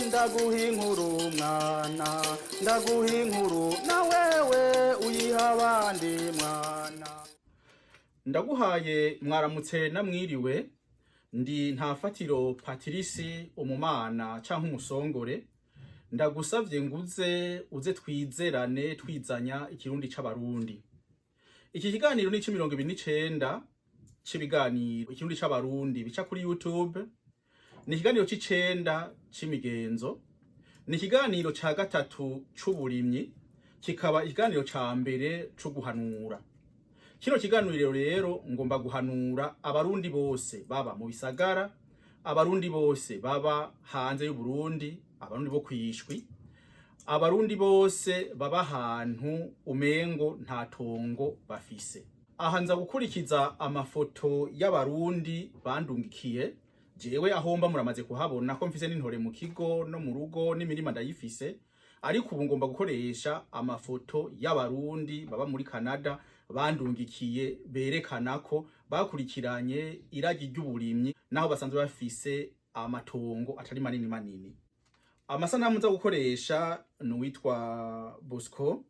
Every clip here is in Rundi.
Ndaguha inkuru mwana, ndaguha inkuru na wewe uyiha abandi mwana. Ndaguhaye mwaramutse namwiriwe. Ndi Ntafatiro Patirisi, umumana canke umusongore. Ndagusavye nguze uze twizerane, twizanya ikirundi c'Abarundi. Iki kiganiro ni ic'29 c'ibiganiro ikirundi c'Abarundi bica kuri YouTube. Ni ikiganiro c'icenda c'imigenzo, ni ikiganiro ca gatatu c'uburimyi, kikaba ikiganiro ca mbere co guhanura. Kino kiganiro rero ngomba guhanura Abarundi bose baba mu bisagara, Abarundi bose baba hanze y'Uburundi, Abarundi bo kwishwi, Abarundi bose baba ahantu umengo nta tongo bafise. Aha nza gukurikiza amafoto y'Abarundi bandungikiye. Jewe ahomba muramaze kuhabona ko mfise n'intore mu kigo no mu rugo, n'imirima ndayifise, ariko ubu ngomba gukoresha amafoto y'Abarundi baba muri Canada bandungikiye, berekana ko bakurikiranye iragi ry'uburimyi naho basanzwe bafise amatongo atari manini manini. Amasanamu nza gukoresha ni uwitwa Bosco,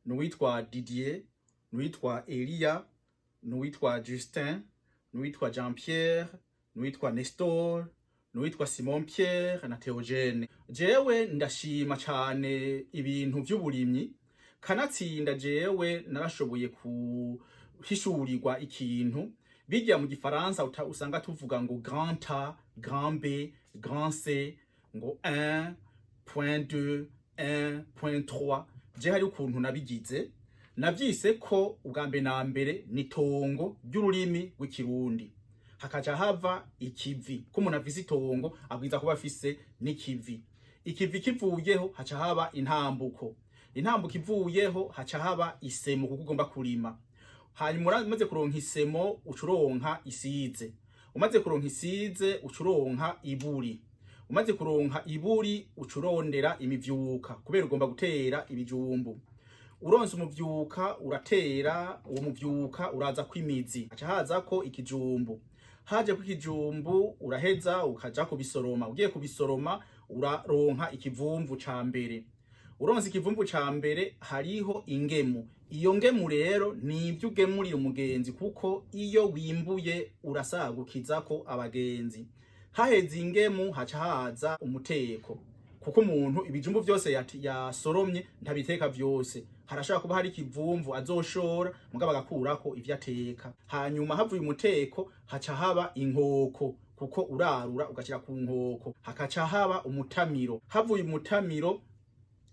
ni uwitwa Didier, ni uwitwa Elia, ni uwitwa Justin, ni uwitwa Jean Pierre, ni uwitwa Nestor, ni uwitwa Simon Pierre na Theogene. Jewe ndashima cane ibintu vy'uburimyi, kanatsinda jewe narashoboye kuhishurirwa ikintu bijya mu gifaransa usanga tuvuga ngo grand A, grand B, grand C, ngo 1.2, 1.3. Je hari ukuntu nabigize, navyise ko ubwa mbere na mbere ni tongo ry'ururimi rw'Ikirundi, hakaca hava ikivi. Ko umuntu afise itongo abwiza kuba afise n'ikivi. Ikivi kivuyeho haca haba intambuko, intambuko ivuyeho haca haba isemo, kuko ugomba kurima. Hanyuma umaze kuronka isemo uca uronka isize, umaze kuronka isize uca uronka iburi, umaze kuronka iburi uca urondera imivyuka, kubera ugomba gutera ibijumbu. Uronse umuvyuka uratera, uwo muvyuka uraza kw'imizi, haca haza ko ikijumbu. Haje ko ikijumbu uraheza ukaja kubisoroma. Ugiye kubisoroma uraronka ikivumvu ca mbere. Uronse ikivumvu ca mbere hariho ingemu. Iyo ngemu rero ni ivyo ugemurira umugenzi, kuko iyo wimbuye urasagukizako abagenzi. Haheze ingemu haca haza umuteko, kuko umuntu ibijumbu vyose yasoromye ntabiteka vyose. Harashobora kuba hari ikivumvu azoshora, mugabo agakurako ivyo ateka. Hanyuma havuye umuteko haca haba inkoko, kuko urarura ugashira ku nkoko. Hakaca haba umutamiro. Havuye umutamiro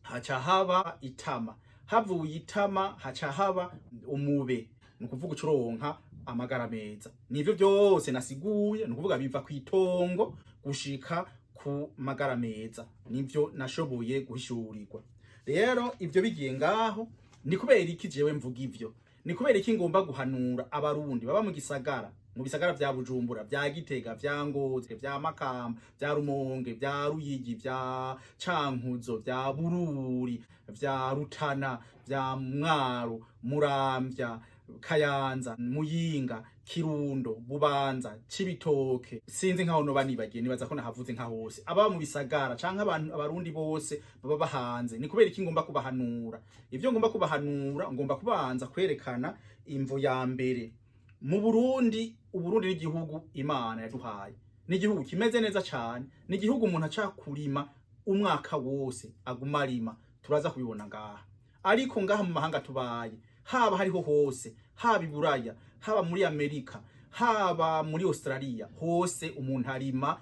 haca haba itama. Havuye itama haca haba umube, ni ukuvuga ucuronka amagara meza. Nivyo vyose nasiguye, ni ukuvuga biva kw'itongo gushika ku magara meza. Nivyo nashoboye guhishurirwa. Rero ivyo bigiye ngaho, ni kubera iki jewe mvuga ivyo? Ni kubera iki ngomba guhanura Abarundi baba mu gisagara, mu bisagara vya Bujumbura, vya Gitega, vya Ngozi, vya Makamba, vya Rumonge, vya Ruyigi, vya Cankuzo, vya Bururi, vya Rutana, vya Mwaro, Muramvya, Kayanza, Muyinga, Kirundo, Bubanza, Cibitoke, sinzi nkaho noba nibagiye, nibaza ko nahavuze nka hose. Ababa mu bisagara canke abantu Abarundi bose baba bahanze, ni kubera iki ngomba kubahanura? Ivyo ngomba kubahanura, ngomba kubanza kwerekana imvo ya mbere. Mu Burundi, Uburundi n'igihugu Imana yaduhaye, ni igihugu kimeze neza cane, ni igihugu umuntu aca kurima umwaka wose, aguma arima. Turaza kubibona ngaha. Ariko ngaha mu mahanga tubaye, haba hariho hose, haba i Buraya, haba muri Amerika, haba muri Australia, hose umuntu arima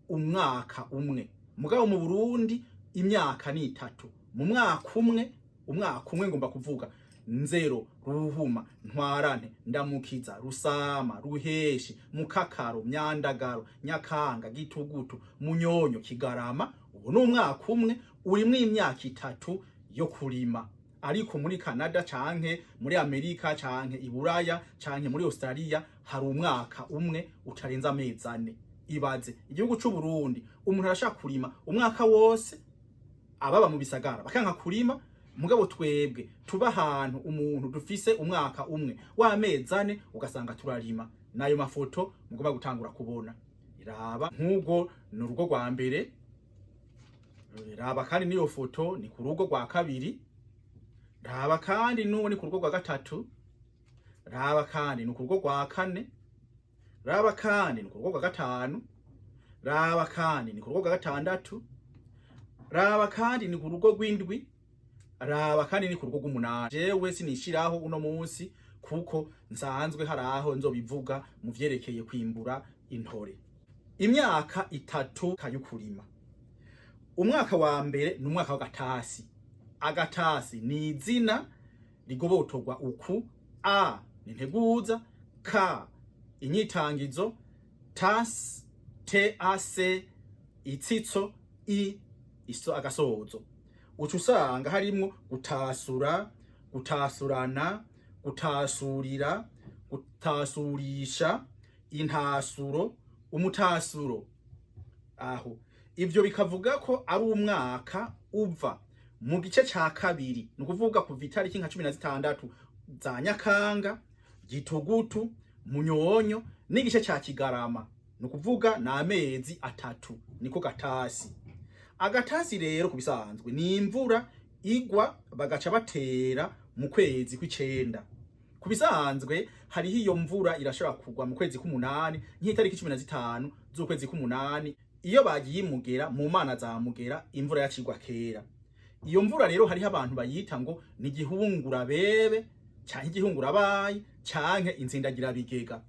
umwaka umwe. Mugabo mu Burundi imyaka ni itatu mu mwaka umwe. Umwaka umwe ngomba kuvuga Nzero, Ruhuma, Ntwarante, Ndamukiza, Rusama, Ruheshi, Mukakaro, Myandagaro, Nyakanga, Gitugutu, Munyonyo, Kigarama. Ubu ni umwaka umwe urimwo imyaka itatu yo kurima. Ariko muri Canada canke muri Amerika canke i Buraya canke muri Australia hari umwaka umwe utarenza amezi 4. Ibaze igihugu c'u Burundi, umuntu arashaka kurima umwaka wose, ababa mu bisagara bakanka kurima. Mugabo twebwe tuba ahantu umuntu dufise umwaka umwe w'amezi 4, ugasanga turarima. Nayo mafoto mugomba gutangura kubona. Iraba nk'ubwo ni urugo rwa mbere. Raba kandi niyo foto ni ku rugo rwa kabiri. Raba kandi n'uwo ni ku rugo rwa gatatu. Raba kandi ni ku rugo rwa kane. Raba kandi ni ku rugo rwa gatanu. Raba kandi ni ku rugo rwa gatandatu. Raba kandi ni ku rugo rw'indwi. Raba kandi ni ku rugo rw'umunani. Jewe sinishiraho uno munsi kuko nsanzwe hari aho nzobivuga mu vyerekeye kwimbura intore. Imyaka 3 y'ukurima. Umwaka wa mbere ni umwaka w'agatasi. Agatasi ni izina rigobotorwa uku: a ni nteguza, k inyitangizo, tas, t a c itsitso, i iso agasozo. Uca usanga harimwo gutasura, gutasurana, gutasurira, gutasurisha, intasuro, umutasuro. Aho ivyo bikavuga ko ari umwaka uva mu gice ca kabiri, ni ukuvuga kuva itariki nka 16 za Nyakanga, Gitugutu, Munyonyo n'igice ca Kigarama, ni ukuvuga ni amezi 3, niko gatasi. Agatasi rero ku bisanzwe ni imvura igwa bagaca batera mu kwezi kw'icenda. Ku bisanzwe hariho iyo mvura irashobora kugwa mu kwezi k'umunani, nk'itariki 15 z'ukwezi k'umunani, iyo bagiye imugera mu mana za Mugera, imvura yacigwa kera. Iyo mvura rero hariho abantu bayita ngo ni igihungurabebe canke igihungurabayi canke inzindagirabigega.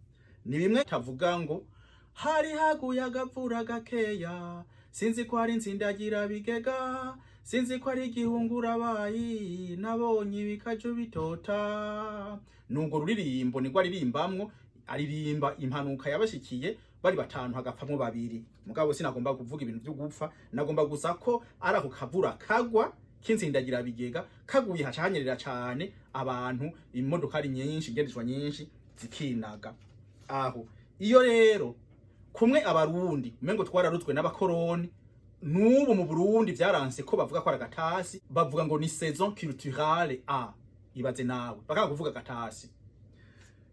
Ni bimwe tavuga ngo hari haguye agavura gakeya, sinzi ko ari inzindagirabigega, sinzi ko ari igihungurabayi, nabonye ibikaju bitota. Nubwo ruririmbo nirwo aririmbamwo, aririmba impanuka yabashikiye bari batanu hagapfamwo babiri. Mugabo sinagomba kuvuga ibintu vyo gupfa, nagomba gusa ko ari ako kavura kagwa k'inzindagirabigega, kaguye haca hanyerera cane, abantu, imodokari nyinshi, ingendeshwa nyinshi zikinaga. Aho iyo rero kumwe Abarundi umengo twararutswe n'abakoroni, n'ubu mu Burundi vyaranse ko bavuga ko ari agatasi, bavuga ngo ni saison culturale A. Ibaze nawe bakanga kuvuga agatasi.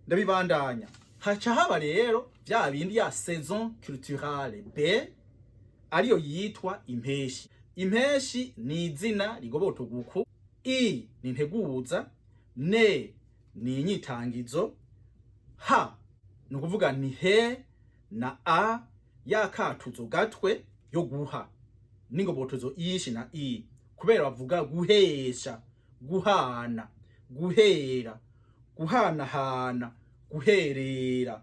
Ndabibandanya, haca haba rero vya bindi ya saison culturale B, ariyo yitwa impeshi. Impeshi ni izina rigobotoguku: i ni nteguza, ne ni inyitangizo, h ni ukuvuga ni he na a yakatuzo gatwe yo guha, n'ingobotozo ishi na i, kubera bavuga guhesha, guhana, guhera, guhanahana, guherera.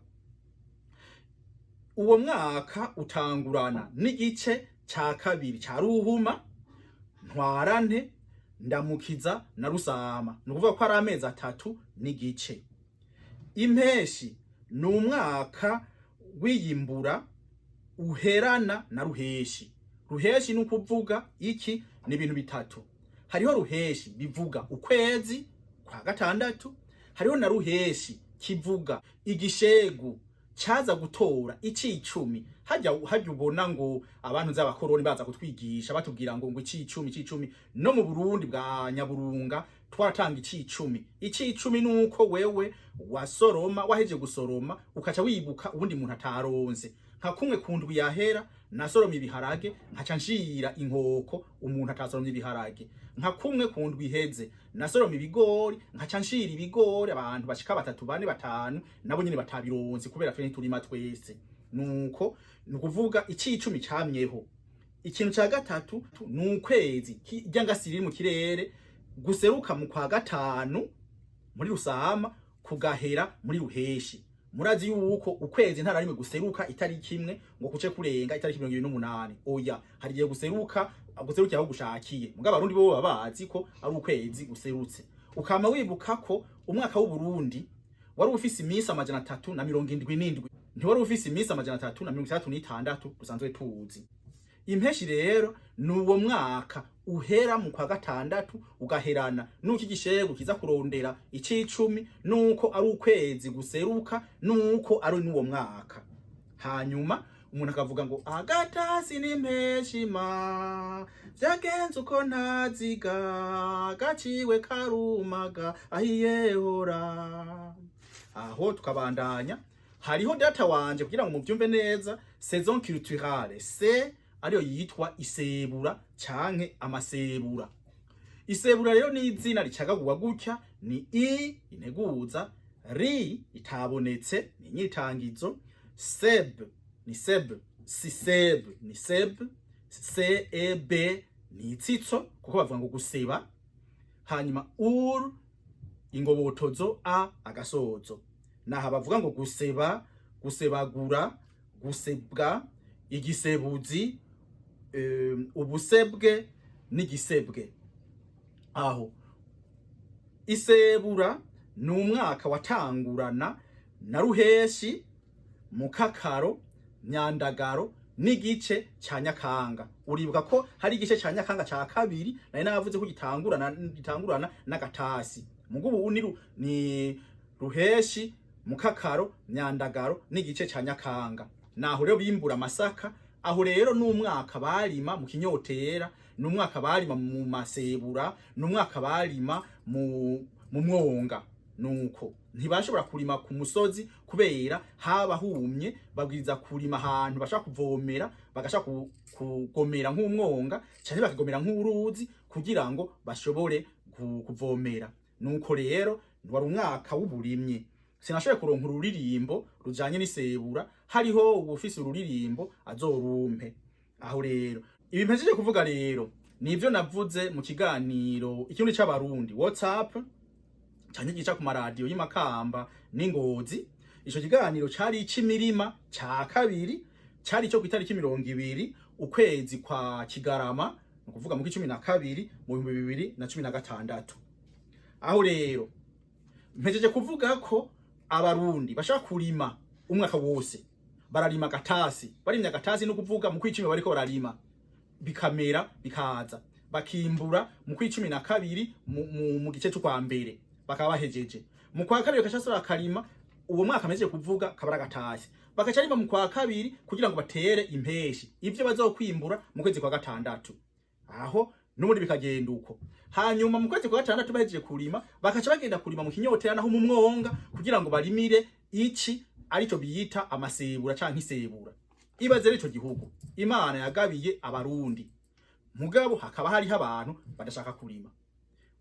Uwo mwaka utangurana n'igice ca kabiri ca Ruhuma, Ntwarante, Ndamukiza na Rusama, ni ukuvuga ko ari amezi 3 n'igice. Impeshi ni umwaka w'iyimbura uherana na Ruheshi. Ruheshi ni ukuvuga iki? Ni ibintu bitatu. Hariho Ruheshi bivuga ukwezi kwa gatandatu, hariho na Ruheshi kivuga igishegu caza gutora icicumi. Hajya ubona ngo abantu z'abakoroni baza kutwigisha batubwira ngo icicumi, icicumi. No mu Burundi bwa Nyaburunga twaratanga icicumi. Icicumi nuko wewe wasoroma, waheje gusoroma ukaca wibuka ubundi muntu ataronse. Nka kumwe ku ndwi yahera nasoromye ibiharage, nkaca nshira inkoko umuntu atasoromye ibiharage. Nka kumwe ku ndwi iheze nasoromye ibigori, nkaca nshira ibigori abantu bashika batatu, bane, batanu, nabo nyene batabironse kubera twe ntiturima twese. Nuko ni ukuvuga icicumi camyeho. Ikintu ca gatatu ni ukwezi ryangasi riri mu kirere guseruka mu kwa gatanu muri Rusama kugahera muri Ruheshi. Murazi yuko ukwezi nta rimwe guseruka itariki imwe ngo kuce kurenga itariki 28. Oya, hari igihe guseruka guserukira aho gushakiye. Mugabo Abarundi bo baba bazi ko ari ukwezi guserutse. Ukama wibuka ko umwaka w'u Burundi wari ufise iminsi 377, ntiwari ufise iminsi 366 dusanzwe tuzi. Impeshi rero ni uwo mwaka uhera mu kwa gatandatu ugaherana nuko igishegu kiza kurondera icicumi, nuko ari ukwezi guseruka, nuko ari n'uwo mwaka. Hanyuma umuntu akavuga ngo agatasi n'impeshi ma vyagenze uko ntaziga gaciwe karumaga ahiyehora. Aho tukabandanya, hariho data wanje kugira ngo muvyumve neza. Saison culturale C ariyo yitwa isebura canke amasebura. Isebura rero ni izina ricagaguwa gutya: ni i integuza, ri itabonetse, ni inyitangizo, seb ni seb, si seb ni seb, c e b ni itsitso, kuko bavuga ngo guseba. Hanyuma ur ingobotozo, a agasozo. Naha bavuga ngo guseba, gusebagura, gusebwa, igisebuzi, ubusebwe n'igisebwe. Aho isebura ni umwaka watangurana na Ruheshi, Mukakaro, Myandagaro n'igice ca Nyakanga. Uribuka ko hari igice ca Nyakanga ca kabiri nari navuze ko gitangurana n'agatasi. Mugubu ubu ni Ruheshi, Mukakaro, Myandagaro n'igice ca Nyakanga. Naho rero bimbura amasaka. Aho rero n'umwaka barima mu kinyotera, n'umwaka barima mu masebura, n'umwaka barima mu mwonga. Nuko ntibashobora kurima ku musozi kubera haba humye, babwiriza kurima ahantu bashaka kuvomera, bagashaka kugomera nk'umwonga canke bakagomera nk'uruzi kugira ngo bashobore kuvomera. Nuko rero wari umwaka w'uburimyi. Sinashoboye kuronka ururirimbo rujanye n'isebura. Hariho uwufise ururirimbo azorumpe. Aho rero ibi mpejeje kuvuga rero nivyo navuze mu kiganiro Ikirundi c'Abarundi WhatsApp canke gica ku maradiyo y'Imakamba n'Ingozi. Ico kiganiro cari ic'imirima ca kabiri, cari ico kw'itariki 20 ukwezi kwa Kigarama, ni ukuvuga mu 12 mu 2016. Aho rero mpejeje kuvuga ko Abarundi bashaka kurima umwaka wose, bararima gatasi. Barimye agatasi, no kuvuga mu kwicumi bariko bararima, bikamera, bikaza, bakimbura mu kwicumi na kabiri, mu gice c'ukwa mbere bakaba bahejeje. Mu kwa kabiri bakaca basubira bakarima. Uwo mwaka mpejeje kuvuga kabara gatasi, bakaca rima mu kwa kabiri kugira ngo batere impeshi ivyo bazokwimbura mu kwezi kwa gatandatu. Aho n'ubundi bikagenda uko. Hanyuma mu kwezi kwa gatandatu bahejeje kurima, bakaca bagenda kurima mu kinyotera, naho mu mwonga, kugira ngo barimire ici, arico biyita amasebura canke isebura. Ibaze rero ico gihugu Imana yagabiye Abarundi, mugabo hakaba hariho abantu badashaka kurima.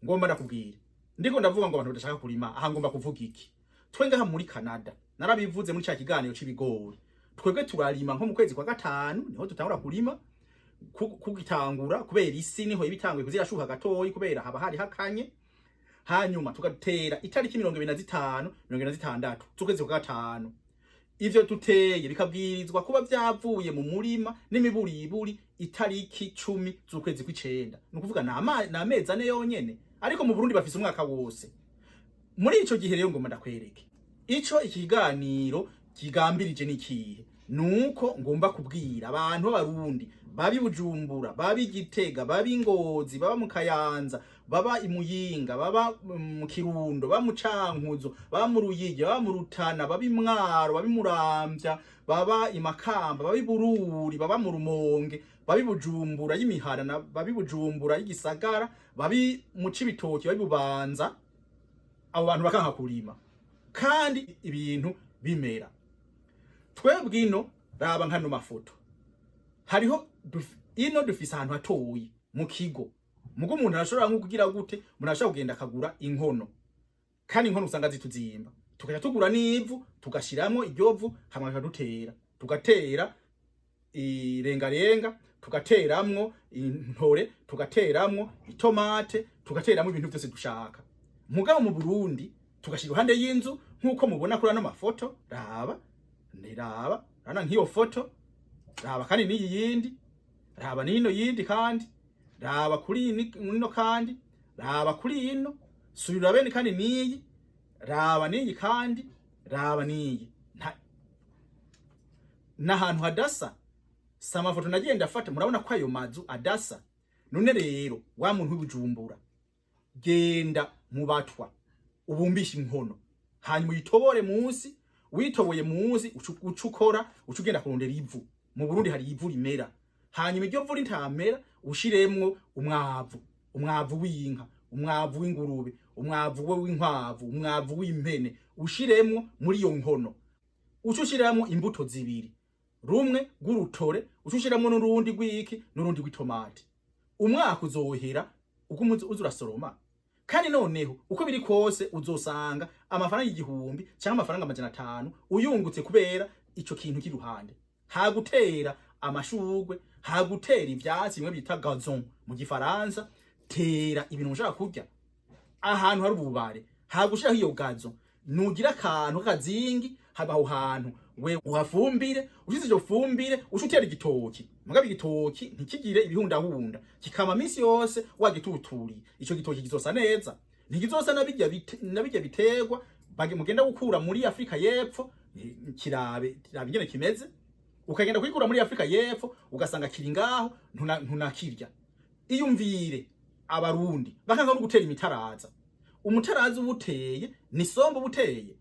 Ngomba ndakubwira, ndiko ndavuga ngo abantu badashaka kurima, aha ngomba kuvuga iki? Twe ngaha muri Canada, narabivuze muri ca kiganiro c'ibigori, twebwe turarima nko mu kwezi kwa gatanu, niho dutangura kurima kugitangura, kubera isi niho iba itanguye kuzirashuha gatoyi, kubera haba hari hakanye. Hanyuma tugatera itariki 25, 26 z'ukwezi kwa gatanu. Ivyo duteye bikabwirizwa kuba vyavuye mu murima n'imiburiburi itariki 10 z'ukwezi kw'icenda, ni ukuvuga ni amezi 4 yonyene. Ariko mu Burundi bafise umwaka wose. Muri ico gihe rero ngomba ndakwereke ico iki kiganiro kigambirije ni ikihe. Nuko ngomba kubwira abantu b'Abarundi babi Bujumbura, babi Gitega, babi Ngozi, baba mu Kayanza, baba i Muyinga, baba mu Kirundo, baba mu Cankuzo, baba mu Ruyigi, baba mu Rutana, baba i Mwaro, baba i Muramvya, baba i Makamba, baba i Bururi, baba mu Rumonge, baba i Bujumbura y'imihana, baba i Bujumbura y'igisagara, babi mu Cibitoki, babi Bubanza. Abo bantu bakanka kurima kandi ibintu bimera. Twebwe ino, raba nkano mafoto hariho, ino dufise ahantu hatoyi mu kigo. Mugo umuntu arashobora nko kugira gute? Umuntu arashobora kugenda akagura inkono, kandi inkono usanga zituzimba. Tukaja tugura n'ivu, tugashiramwo iryo vu, hama tukadutera, tugatera irengarenga, tugateramwo intore, tugateramwo itomate, tugateramwo ibintu byose dushaka. Mugabo mu Burundi tugashira iruhande y'inzu nk'uko mubona kuri ano mafoto. Raba, niraba rana nk'iyo foto, raba kandi n'iyi yindi, raba n'ino yindi, kandi raba kuri ino, kandi raba kuri ino, subira bene kandi n'iyi, raba n'iyi, kandi raba n'iyi. N'ahantu hadasa. Si amafoto nagiye ndafata, murabona ko ayo mazu adasa. None rero wa muntu w'Ibujumbura, genda mu Batwa ubumbishe inkono, hanyuma uyitobore munsi. Witoboye munsi, uca ukora, uca ugenda kurondera ivu. Mu Burundi hari ivu rimera. Hanyuma iryo vu ritamera, ushiremwo umwavu, umwavu w'inka, umwavu w'ingurube, umwavu w'inkwavu, umwavu w'impene, ushiremwo muri iyo nkono. Uca ushiramwo imbuto zibiri. Rumwe rw'urutore, uca ushiramwo n'urundi rw'iki, n'urundi rw'itomati. Umwaka uzohera uko uza urasoroma. Kandi noneho uko biri kose uzosanga amafaranga 1000 cyangwa amafaranga 500 uyungutse kubera ico kintu k'iruhande. Hagutera amashurwe, hagutera ivyatsi bimwe bita gazon mu gifaransa, tera ibintu ushaka kurya. Ahantu hari ububare, hagushiraho iyo gazon, nugira akantu k'akazingi haba aho hantu, we uhafumbire, ushize iyo fumbire uca utera igitoki. Mugabo igitoki ntikigire ibihundahunda, kikama minsi yose wagituturiye. Ico gitoki kizosa neza, ntikizosa na bijya biterwa mugenda gukura muri Afrika y'Epfo. Kirabe, kirabe ingene kimeze. Ukagenda kwikura muri Afrika y'Epfo, ugasanga kiri ngaho, ntunakirya. Iyumvire, Abarundi bakanga no gutera imitaraza. Umutaraza uba uteye ni sombe, uba uteye,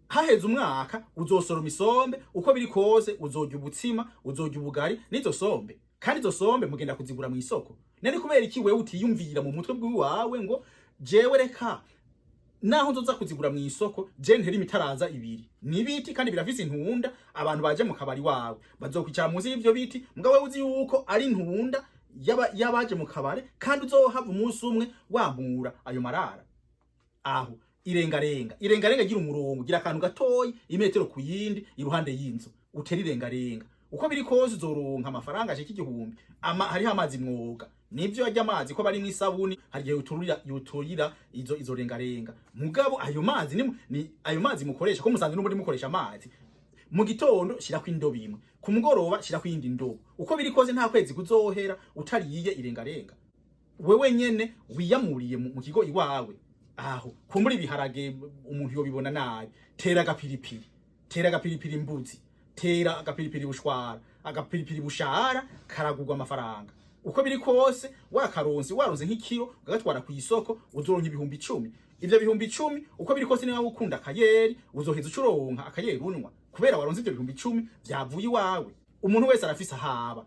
haheze umwaka uzosoroma isombe. Uko biri kose uzorya ubutsima, uzorya ubugari n'izo sombe. Kandi izo sombe mugenda kuzigura mu isoko. Nari kubera iki wewe utiyumvira mu mutwe bw'iwawe ngo jewe reka naho nzoza kuzigura mu isoko, je ntera imitaraza ibiri nibiti, kandi birafise intunda. Abantu baje mu kabari wawe bazokwicara munsi y'ivyo biti, mugabo wewe uzi yuko ari intunda y'abaje mu kabare, kandi uzohava umunsi umwe wamura ayo marara. Aho irengarenga, irengarenga gira umurongo, gira akantu gatoyi, imetero ku yindi, iruhande y'inzu utera irengarenga. Uko biri kose uzoronka amafaranga ashika 1000. Ama hariho amazi mwoga, nivyo ajya amazi ko bari mw'isabuni, hari igihe yuturira izo rengarenga. Mugabo ayo mazi ni ayo mazi mukoresha, ko musanzwe n'ubundi mukoresha amazi. Mu gitondo shirako indobo imwe, ku mugoroba shirako iyindi ndobo. Uko biri kose nta kwezi kuzohera utariye irengarenga wewe nyene wiyamuriye mu kigo iwawe. Aho kumbura ibiharage umuntu yobibona nabi, tera agapiripiri, tera agapiripiri mbuzi, tera agapiripiri bushwara. Agapiripiri bushara karagurwa amafaranga. Uko biri kose wakaronse, waronse nk'ikiro ukagatwara ku isoko, uzoronka 10.000. Ivyo 10.000, uko biri kose niba ukunda akayeri, uzoheza ucuronka akayeri unywa kubera waronse ivyo 10.000 vyavuye iwawe. Umuntu wese arafise ahaba.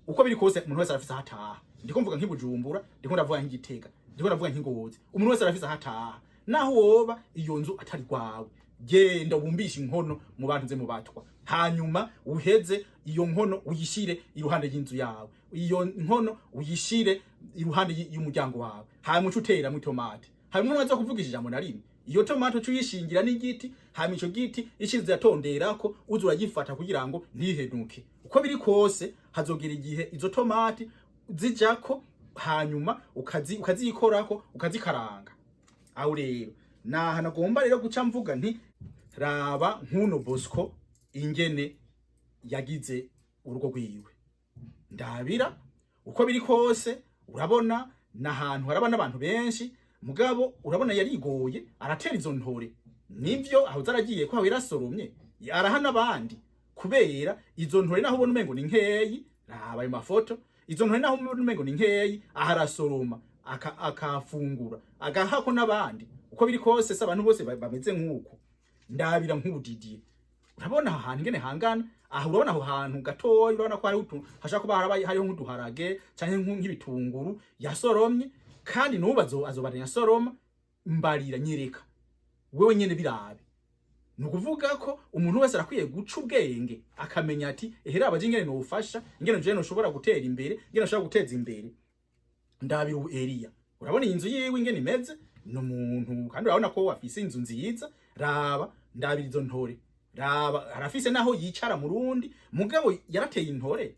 Uko biri kose umuntu wese arafise ahataha. Ndiko mvuga nk'iBujumbura, ndiko ndavuga nk'Igitega, ndiko ndavuga nk'Ingozi. Umuntu wese arafise ahataha. Naho woba iyo nzu atari rwawe, genda wumbishe inkono mu bantu, nze mu batwa, hanyuma uheze iyo nkono uyishire iruhande y'inzu yawe, iyo nkono uyishire iruhande y'umuryango wawe, hanyuma uce uteramwo itomate. Hanyuma umuntu aza kuvugisha ijambo na rimwe, iyo tomate uce uyishingira n'igiti, hanyuma ico giti ishize yatonderako, uza uragifata kugira ngo ntihenuke. Uko biri kose hazogera igihe izo tomati zijako, hanyuma ukazikorako, ukazikaranga. Aho rero naha nagomba rero guca mvuga nti raba nkuno Bosco ingene yagize urugo rwiwe. Ndabira, uko biri kose urabona nahantu haraba n'abantu benshi, mugabo urabona yarigoye aratera izo ntore. Nivyo, aho zaragiye ko aho yarasoromye, araha n'abandi kubera izo ntore naho ubona umengo ni nkeyi. Raba ayo mafoto, izo ntore naho ubona umengo ni nkeyi, aha arasoroma akafungura, agahako n'abandi. Uko biri kose se abantu bose bameze nk'uko. Ndabira nk'ubudidiye, urabona aha hantu ingene hangana. Aha urabona aho hantu gatoya, urabona ko hariho hashobora kuba hariho nk'uduharage canke nk'ibitunguru yasoromye, kandi n'ubu azobaranya asoroma. Mbarira, nyereka wewe nyene, birabe. Ni ukuvuga ko umuntu wese arakwiye guca ubwenge, akamenya ati ehera abaje ingene nofasha, ingene jewe noshobora gutera imbere, ingene noshobora guteza imbere. Ndabira ubu Eliya, urabona iyi nzu yiwe ingene imeze. Ni umuntu kandi urabona ko afise inzu nziza. Raba, ndabira izo ntore, raba arafise naho yicara mu rundi. Mugabo yarateye intore,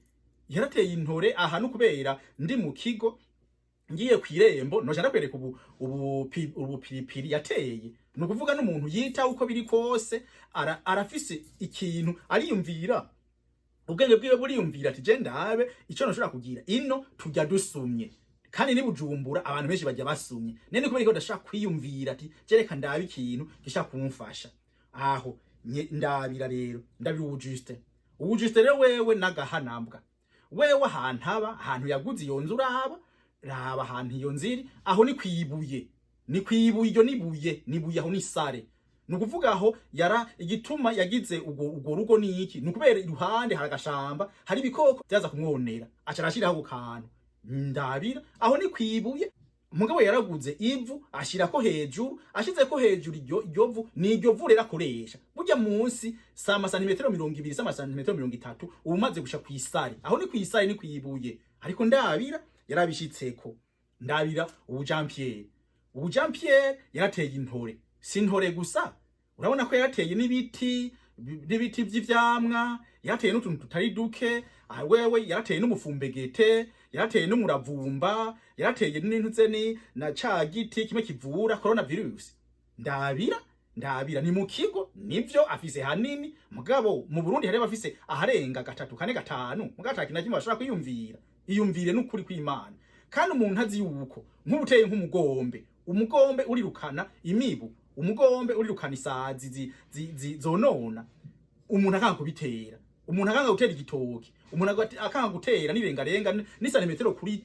yarateye intore. Aha no kubera ndi mu kigo, ngiye kw'irembo noja ndakwereka ubupiripiri yateye. Ni ukuvuga n'umuntu yita, uko biri kose arafise ikintu ariyumvira, ubwenge bwiwe buriyumvira ati je ndabe ico noshobora kugira. Ino tujya dusumye, kandi ni Bujumbura abantu benshi bajya basumye. Nene kubera ko ndashaka kwiyumvira ati je reka ndabe ikintu gishaka kumfasha aho. Ndabira rero, ndabira ubu Justin. Ubu Justin rero wewe nagahanambwa, wewe ahantu aba, ahantu yaguze iyo nzu, uraba, raba ahantu iyo nzu iri. Aho ni kwibuye, ni kwibuye, iryo nibuye, nibuye, aho ni sare. Ni ukuvuga aho yara igituma yagize urwo rugo ni iki? Ni ukubera iruhande hari agashamba, hari ibikoko byaza kumwonera, aca arashiraho ako kantu. Ndabira aho ni kwibuye. Mugabo yaraguze ivu, ashirako hejuru, ashizeko hejuru iryo vu, ni iryo vu rero akoresha. Burya munsi si amasantimetero 20, si amasantimetero 30, uba umaze gusha kw'isari. Aho ni kw'isari, ni kwibuye. Ariko ndabira yarabishitseko. Ndabira ubu Jean Pierre, ubu Jean Pierre yarateye intore. Si intore gusa, urabona ko yarateye n'ibiti vy'ivyamwa, yarateye n'utuntu tutari duke. Ah, wewe yarateye n'umufumbegete, yarateye n'umuravumba, yarateye n'intuze ni na ca giti kimwe kivura coronavirus. Ndabira, ndabira ni mu kigo, nivyo afise hanini. Mugabo mu Burundi hari abafise aharenga gatatu, kane, gatanu, mugabo ata kintu na kimwe bashobora kwiyumvira. Iyumvire n'ukuri kw'Imana. Kandi umuntu azi yuko nk'ubuteye nk'umugombe, umugombe urirukana imibu, umugombe urirukana isazi zonona. Umuntu akanga kubitera, umuntu akanga gutera igitoki, umuntu akanga gutera n'irengarenga n'isantimetero kuri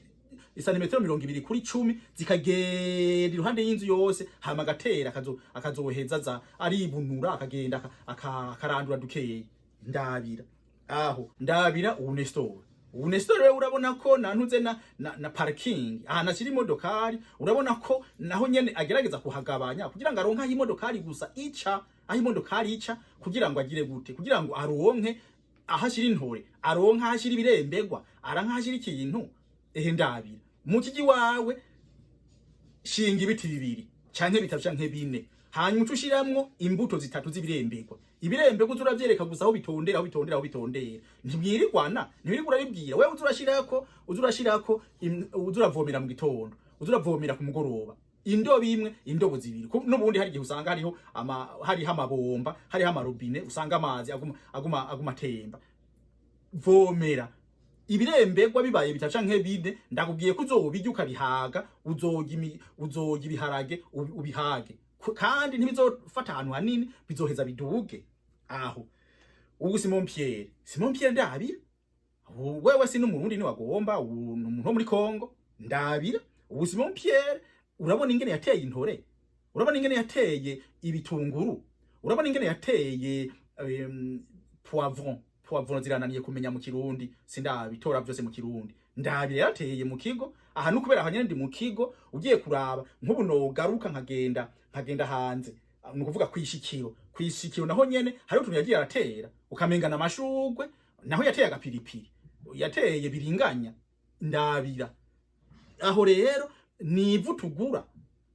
isantimetero 20 kuri 10 zikagenda iruhande y'inzu yose, hama agatera akazoheza za aribunura, akagenda akarandura dukeyi. Ndabira aho, ndabira ubu Nestor. Ubu Nestor rero urabona ko nantuze na parking ahantu ashyira imodokari, urabona ko naho nyene agerageza kuhagabanya kugira ngo aronke aho imodokari gusa ica, aho imodokari ica, kugira ngo agire gute? Kugira ngo aronke aho ashyira intore, aronke aho ashyira ibirembegwa, aranke aho ashyira ikintu. Ehe, ndabira mu kigi wawe, shinga ibiti bibiri canke bitatu canke bine, hanyuma uce ushiramwo imbuto zitatu z'ibirembegwa. Ibirembegwa uza uravyereka gusa aho bitondera, aho bitondera, aho bitondera. Ntimwirirwana, ntiwirirwa urabibwira. Wewe uza urashirako, uza urashirako, uza uravomera mu gitondo, uza uravomera ku mugoroba, indobo imwe, indobo zibiri. N'ubundi hari igihe usanga hariho amabomba, hariho amarobine, usanga amazi aguma atemba. Vomera ibirembegwa bibaye bitatu canke bine, ndakubwiye ko uzobirya ukabihaga, uzorya ibiharage ubihage. Kandi ntibizofata ahantu hanini, bizoheza biduge. Aho ubu Simon Pierre, Simon Pierre ndabira wewe si n'umurundi niwagomba, ubu ni umuntu wo muri Congo. Ndabira ubu Simon Pierre, urabona ingene yateye intore, urabona ingene yateye ibitunguru, urabona ingene yateye poivron. Poivron zirananiye kumenya mu Kirundi, sindabitora vyose mu Kirundi. Ndabira yarateye mu kigo aha, no kubera aho nyene ndi mu kigo. Ugiye kuraba nk'ubu nogaruka nkagenda hanze, ni ukuvuga kwishikiro, kwishikiro naho nyene hari utuntu yagiye aratera ukamenga na amashurwe, naho yateye agapiripiri, yateye biringanya. Ndabira aho rero ni ivu tugura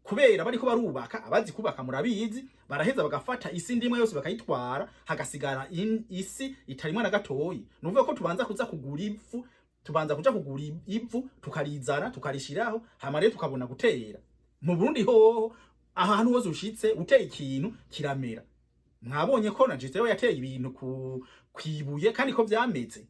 kubera bariko barubaka. Abazi kubaka murabizi, baraheza bagafata isi ndimwe yose bakayitwara, hagasigara isi itarimwa na gatoyi. Nuvuga ko tubanza kuza kugura ivu, tubanza kuja kugura ivu, tukarizana, tukarishiraho, hama rero tukabona gutera. Mu Burundi hoho ahantu hose ushitse uteye ikintu kiramera. Mwabonye ko na Justin yateye ibintu ku kwibuye kandi ko vyameze.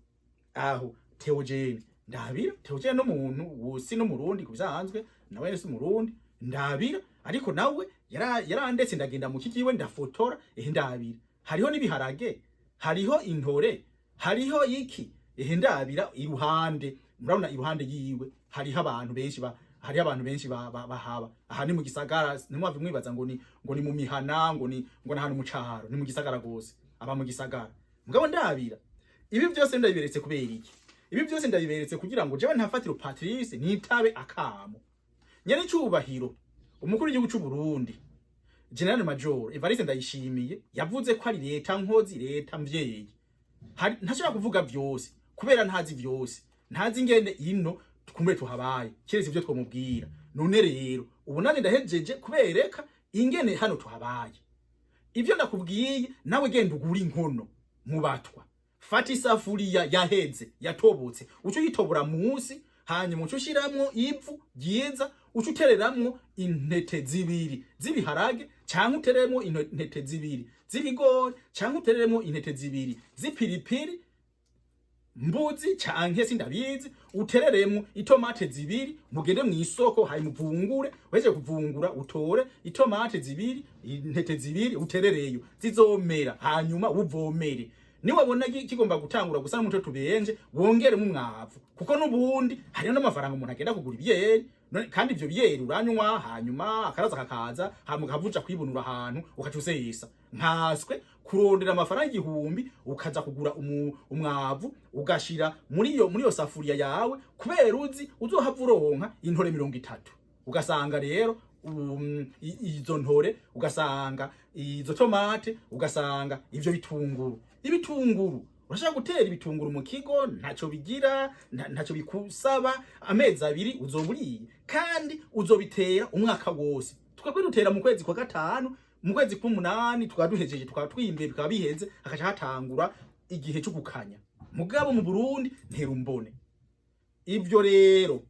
Aho Theogene, ndabira Theogene n'umuntu wusi n'umurundi kubisanzwe, nawe si umurundi. Ndabira ariko nawe yarandetse ndagenda mu kigiwe ndafotora. Ehe, ndabira hariho n'ibiharage, hariho intore, hariho iki. Ehe, ndabira iruhande, murabona iruhande yiwe hariho abantu benshi hariho abantu benshi bahaba. Aha ni mu gisagara, ntimwave mwibaza ngo ni mu mihana, ngo ni ahantu mu caro. Ni mu gisagara gose, aba mu gisagara. Mugabo ndabira ibi byose ndabiberetse kubera iki? Ibi byose ndabiberetse kugira ngo jewe Ntafatiro Patrice nitabe akamo nyene icubahiro umukuru w'igihugu c'u Burundi, General Major Evariste Ndayishimiye, yavuze ko ari leta nkozi, leta mvyeyi. Ntashobora kuvuga vyose kubera ntazi vyose, ntazi ingene ino twumve tuhabaye, kiretse ivyo twomubwira. None rero ubu nanjye ndahejeje kubereka ingene hano tuhabaye. Ivyo ndakubwiye, nawe genda ugura inkono mu batwa, fata isafuriya yaheze yatobotse, uce uyitobora munsi, hanyuma uce ushiramwo ivu ryiza, uce utereramwo intete zibiri z'ibiharage, canke utereremwo intete zibiri z'ibigori, canke utereremwo intete zibiri z'ipiripiri mbuzi canke sindabizi, utereremwo itomate zibiri. Mugende mw'isoko, hanyuma uvungure. Uhejeje kuvungura, utore itomate zibiri, intete zibiri, uterereyo, zizomera. Hanyuma uvomere. Niwabona kigomba gutangura gusa n'umuto tubenje, wongeremo umwavu, kuko n'ubundi hariho n'amafaranga umuntu agenda kugura ibyeri. Kandi ivyo byeri uranywa, hanyuma akaraza kakaza, hanyuma ukavuja kwibunura ahantu ukaca usesa, nkaswe kurondera amafaranga 1000 ukaza kugura umwavu ugashira muri iyo safuriya yawe, kubera uzi uzohava uronka intore 30. Ugasanga rero izo ntore, ugasanga izo tomate, ugasanga ivyo bitunguru. Ibitunguru urashaka gutera ibitunguru mu kigo, ntacyo bigira, ntacyo bikusaba. Amezi 2 uzoba uriye, kandi uzobitera umwaka wose. Twebwe dutera mu kwezi kwa gatanu, mu kwezi k'umunani tukaba duhejeje, tukaba twimbuye, bikaba biheze, hakaca hatangura igihe cyo gukanya. Mugabo mu Burundi ntera umbone ivyo. Rero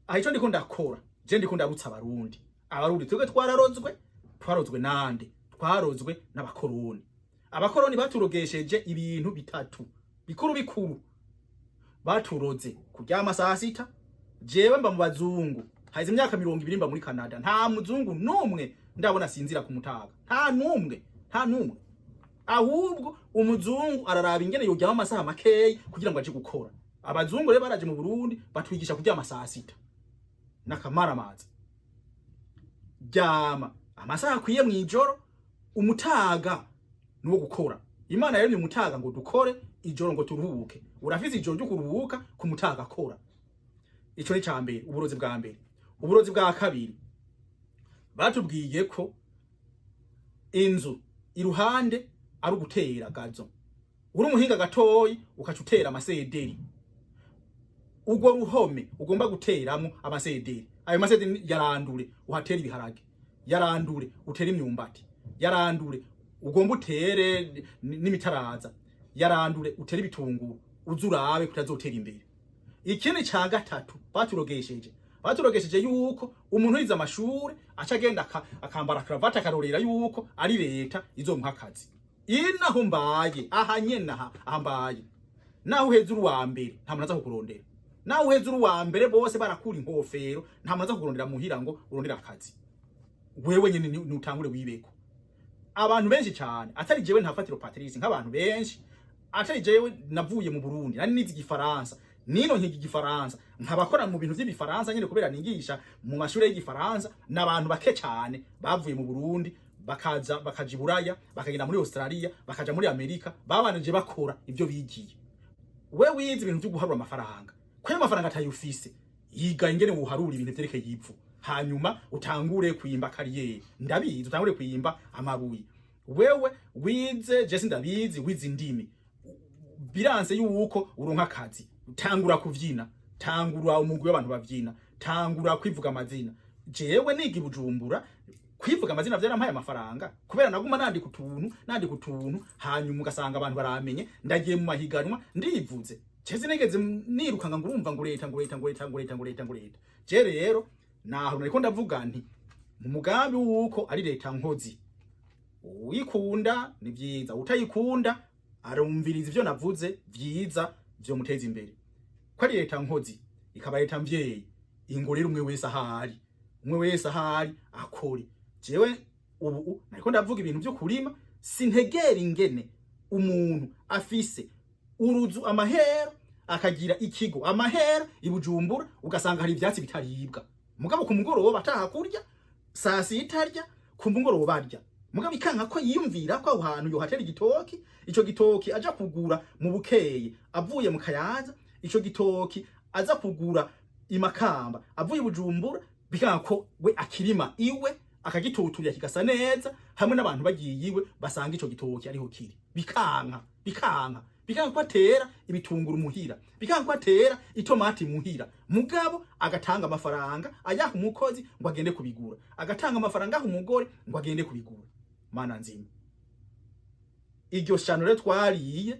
aho ico ndiko ndakora, je ndiko ndabutsa Abarundi. Abarundi twebwe twararozwe. Twarozwe nande? Twarozwe n'abakoroni. Abakoroni baturogesheje ibintu bitatu bikuru bikuru. Baturoze kuryama saa sita. Jewe mba mu bazungu haize imyaka 20, mba muri Canada, nta muzungu n'umwe ndabona sinzira ku mutaga, nta n'umwe, nta n'umwe. Ahubwo umuzungu araraba ingene yoryama amasaha makeyi kugira ngo aje gukora. Abazungu rero baraje mu Burundi batwigisha kuryama saa sita n'akamaramaza. Ryama amasaha akwiye mw'ijoro, umutaga nuwo gukora. Imana yaremye umutaga ngo dukore, ijoro ngo turuhuke. Urafise ijoro ryo kuruhuka, ku mutaga akora. Ico ni ca mbere, uburozi bwa mbere. Uburozi bwa kabiri, batubwiye ko inzu iruhande ari ugutera gazon, uri umuhinga gatoyi ukaca utera amasederi. Urwo ruhome ugomba guteramo amasederi, ayo masederi yarandure uhatere ibiharage, yarandure utere imyumbati, yarandure ugomba utere n'imitaraza, yarandure utere ibitunguru, uze urabe kutazotera imbere. Ikindi ca gatatu baturogesheje yuko umuntu yize amashure aca agenda akambara karavati, akarorera yuko ari leta izomuha akazi. Inaho mbaye aha nyene, aha mbaye, naho uheze uri uwa mbere, nta muntu aza kukurondera. Naho uheze uri uwa mbere, bose barakura inkofero, nta muntu aza kukurondera muhira ngo urondere akazi. Wewe nyene nutangure wibeko. Abantu benshi cyane, atari jewe Ntafatiro Patrice, nk'abantu benshi atari jewe, navuye mu Burundi nari nizi igifaransa, nino nkiga igifaransa, nkabakora mu bintu vy'ibifaransa nyene kubera nigisha mu mashure y'igifaransa. N'abantu bake cyane bavuye mu Burundi bakaza, bakaja i Buraya, bakagenda muri Australia, bakaja muri Amerika, babanije bakora ivyo bigiye. We wize ibintu vyo guharura amafaranga, ko ayo mafaranga atayufise, yiga ingene wuharura ibintu vyerekeye ivu, hanyuma utangure kwimba carrière, ndabizi, utangure kwimba amabuye. Wewe wize, je sindabizi, wize indimi, biranse yuko uronka akazi, tangura kuvyina, tangura umugwi w'abantu bavyina, tangura kwivuga amazina. Jewe niga i Bujumbura, kwivuga amazina vyarampaye amafaranga kubera naguma nandika utuntu, nandika utuntu, hanyuma ugasanga abantu baramenye, ndagiye mu mahiganwa ndivuze. Je sinigeze nirukanga ngo urumva ngo leta, ngo leta, ngo leta, ngo leta, ngo leta, ngo leta. Je rero naho nariko ndavuga nti mu mugambi wuko ari leta nkozi, uyikunda ni vyiza, utayikunda arumviriza ivyo navuze vyiza vyomuteza imbere. Ko ari leta nkozi, ikaba leta mvyeyi, ingorera umwe wese ahari, umwe wese ahari akore. Jewe ubu nariko ndavuga ibintu vyo kurima, sintegera ingene umuntu afise uruzu amahera, akagira ikigo amahera i Bujumbura, ugasanga hari ivyatsi bitaribwa, mugabo ku mugoroba ataha kurya saa sita arya, ku mugoroba arya, mugabo ikanka ko yiyumvira ko aho hantu yohatera igitoki. Ico gitoki aja kugura mu Bukeye avuye mu Kayanza, ico gitoki aza kugura i Makamba avuye i Bujumbura, bikanka ko we akirima iwe, akagituturira kigasa neza, hamwe n'abantu bagiye iwe basanga ico gitoki ariho kiri. Bikanka, bikanka, bikanka ko atera ibitunguru muhira, bikanka ko atera itomati muhira, mugabo agatanga amafaranga ayaha umukozi ngo agende kubigura, agatanga amafaranga aha umugore ngo agende kubigura. Mana nzima! Iryo shano rero twariye,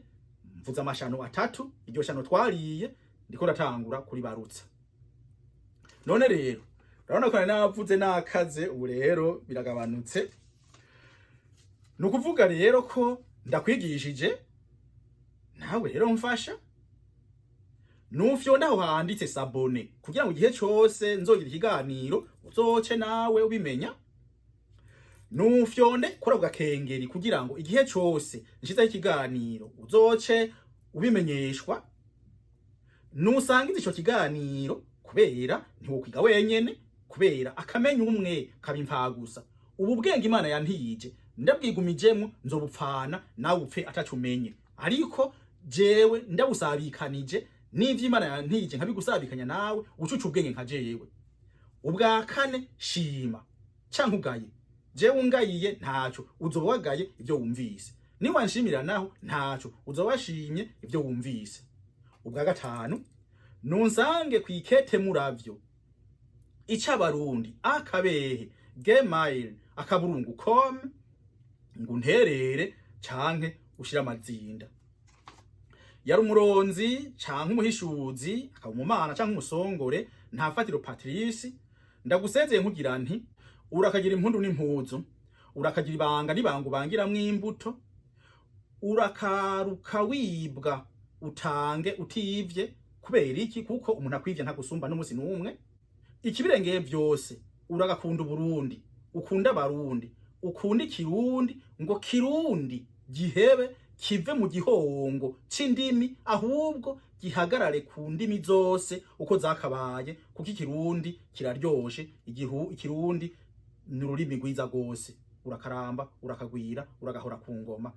mvuze amashano atatu, iryo shano twariye ndiko ndatangura kuribarutsa. None rero urabona ko nari navuze nakaze, ubu rero biragabanutse. Ni ukuvuga rero ko ndakwigishije, nawe rero mfasha nufyonda aho handitse s'abonner, kugira ngo igihe cose nzogira ikiganiro uzoce nawe ubimenya. Nufyonde kuri ako gakengeri kugira ngo igihe cose nshizeho ikiganiro uzoce ubimenyeshwa. Nusangiza ico kiganiro, kubera ntiwokwiga wenyene, kubera akamenya umwe kaba imfagusa. Ubu bwenge Imana yantije ndabwigumijemwo, nzobupfana nawe upfe ataco umenye, ariko jewe ndabusabikanije n'ivyo Imana yantije nkabigusabikanya, nawe ucuca ubwenge nka jewe. Ubwa kane, shima canke ugaye. Jewe ungayiye ntaco, uzoba wagaye ivyo wumvise. Niwanshimira naho ntaco, uzoba washimye ivyo wumvise. Ubwa gatanu, nunsange kwikete muravyo icabarundi akabehe gmail.com ngo unterere canke ushire amazinda. Yari umuronzi canke umuhishuzi, akaba umumana canke umusongore, Nta Fatiro Patrice. Ndagusezeye nkugira nti: urakagira impundu n'impuzu, urakagira ibanga n'ibanga ubangiramwo imbuto, urakaruka wibwa utange utivye. Kubera iki? Kuko umuntu akwivye ntagusumba n'umusi n'umwe. Ikibirengeye vyose, uragakunda Uburundi, ukunda Abarundi, ukunda Ikirundi, ngo Kirundi gihebe kive mu gihongo c'indimi, ahubwo gihagarare ku ndimi zose uko zakabaye, kuko Ikirundi kiraryoshe. Ikirundi ni ururimi rwiza rwose. Urakaramba, urakagwira, uragahora ku ngoma.